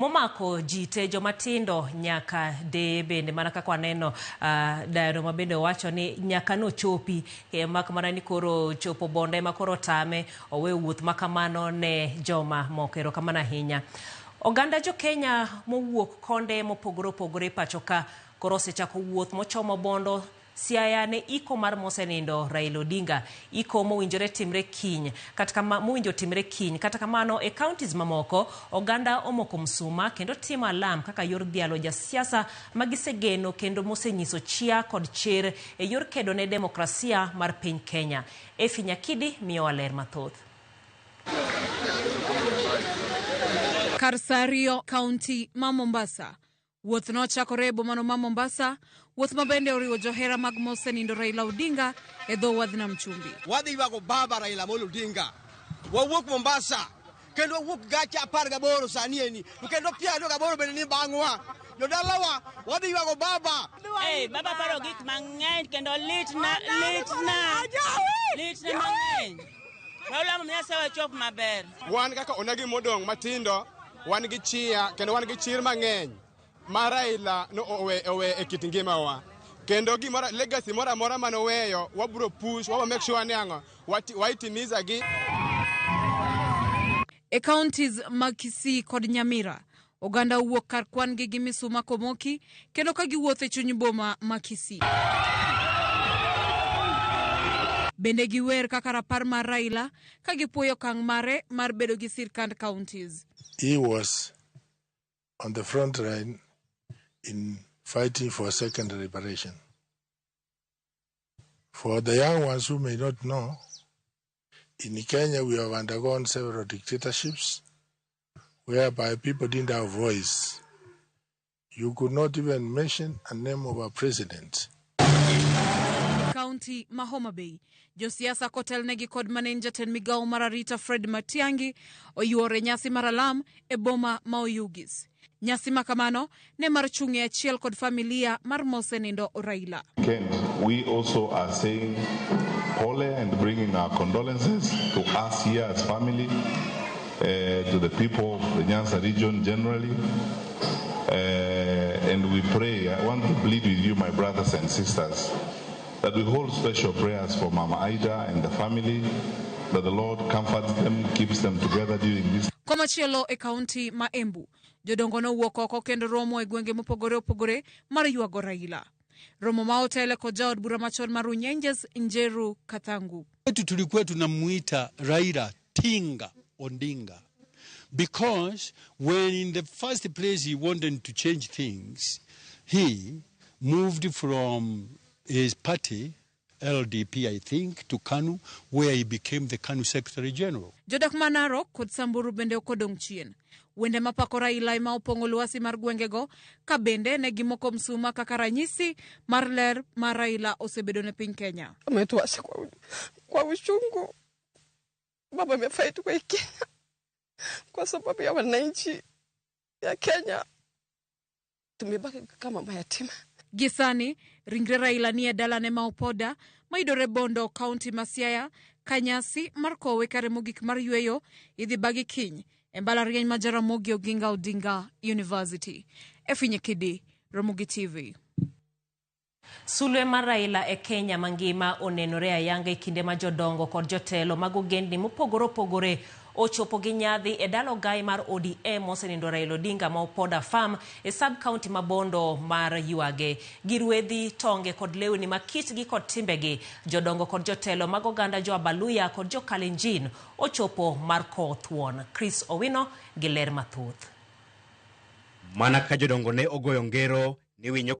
Momako ji te, joma tindo nyaka deye bende, mana kaka waneno dayo ma bende owacho ni nyaka nochopi mak mana ni koro chopo Bondo ema koro tame owe wuoth ma kamano ne joma moko. Erokamano ahinya. Oganda jo Kenya mowuok konde mopogore opogore pacho ka koro osechako wuoth mochomo Bondo, Siaya ne iko mar mosenindo Raila Odinga. Iko mowinjore timre kiny, kata kama mowinjo timre kiny. Kata kamano e counties mamoko, oganda omoko msuma kendo timo alam kaka yor dhialo jasiasa ma gisegeno kendo mosenyiso chia kod chir e yor kedo ne demokrasia mar piny Kenya. Effie Nyakidi miyowa ler mathoth. Kar saa 2, kaunti ma Mombasa. Wuoth nochakore e bomano ma Mombasa, wuoth ma bende oriwo johera mag mosenindo Raila Odinga e dho wadh Nam Chumbi. Wadhi ywago baba Raila Amolo Odinga. Wawuok Mombasa kendo wawuok gacha 18 sani eni to kendo 28 bende ni bang'wa. Jodalawa wadhi ywago baba. Hey, baba paro gik mang'eny kendo litna litna litna mang'eny. Walamo Nyasaye wachop maber. Wan kaka onagi modong' matindo, wan gi chia kendo wan gi chir mang'eny ma Raila no owe e kit ngimawa. Kendo gimoro legacy moro amora mane oweyo wabro push, wabro make sure ni ang'o waitimiza gi. E counties mag Kisii kod Nyamira, oganda owuok kar kwan gi gi misuma komoki kendo ka giwuotho e chuny boma ma Kisii. Bende giwer kaka rapar mar Raila ka gipuoyo okang' mare mar bedo gi sirkand counties. He was on the front line in fighting for second liberation. For the young ones who may not know, in Kenya we have undergone several dictatorships whereby people didn't have voice. You could not even mention a name of a president. Kaunti ma Homa Bay, josiasa kotelnegi kod mane en jatend migawo mar arita Fred Matiang'i oyuore nyasi mar alam e boma ma Oyugis. Nyasi ma kamano ne mar chung' e achiel kod familia mar mosenindo Raila. Kent, we also are saying pole and bringing our condolences to us here as family, to the people of the Nyanza region generally. And we pray, I want to plead with you, my brothers and sisters, that we hold special prayers for Mama Ida and the family, that the Lord comforts them, keeps them together during this. Komachielo e kaunti ma Embu, jodongo nowuok oko kendo romo e gwenge mopogore opogore mar ywago Raila. Romo ma otele kod jaod bura machon mar Runyenjes Njeru Kathangu. Wetu tulikuwa tunamuita Raila Tinga Odinga because when in the first place he wanted to change things, he moved from his party, LDP I think, to KANU, where he became the KANU Secretary General. Jodak ma Narok kod Samburu bende ok odong' chien. Wende mapako Raila ema opong'o lwasi mar gwengego ka bende ne gimoko msuma kaka ranyisi mar ler ma Raila osebedo ne piny Kenya. Ametuacha kwa uchungu. Baba amefight kwa Kenya kwa sababu ya wananchi ya Kenya. Tumebaki kama mayatima. Gi sani, ringre Raila nie dalane ma Opoda mayudore Bondo, kaunti ma Siaya, ka nyasi mar kowe kare mogik mar yweyo idhi bagi kiny e mbalariany ma Jaramogi Oginga Odinga University. Effie Nyakidi, Ramogi TV. Sulwe mar Raila e Kenya mangima onenore ayanga e kinde ma jodongo kod jotelo mag ogendni mopogore opogore ochopo gi nyadhi e dala ogai mar ODM mosenindo Raila Odinga ma Opoda Farm e sub-county ma Bondo mar ywage. Gi rwedhi, tonge kod lewni ma kitgi kod timbegi, jodongo kod jotelo mag oganda jo Abaluya kod jo Kalenjin ochopo mar kowo thuon. Chris Owino gi ler mathoth. Mana ka jodongo ne ogoyo ngero ni winyo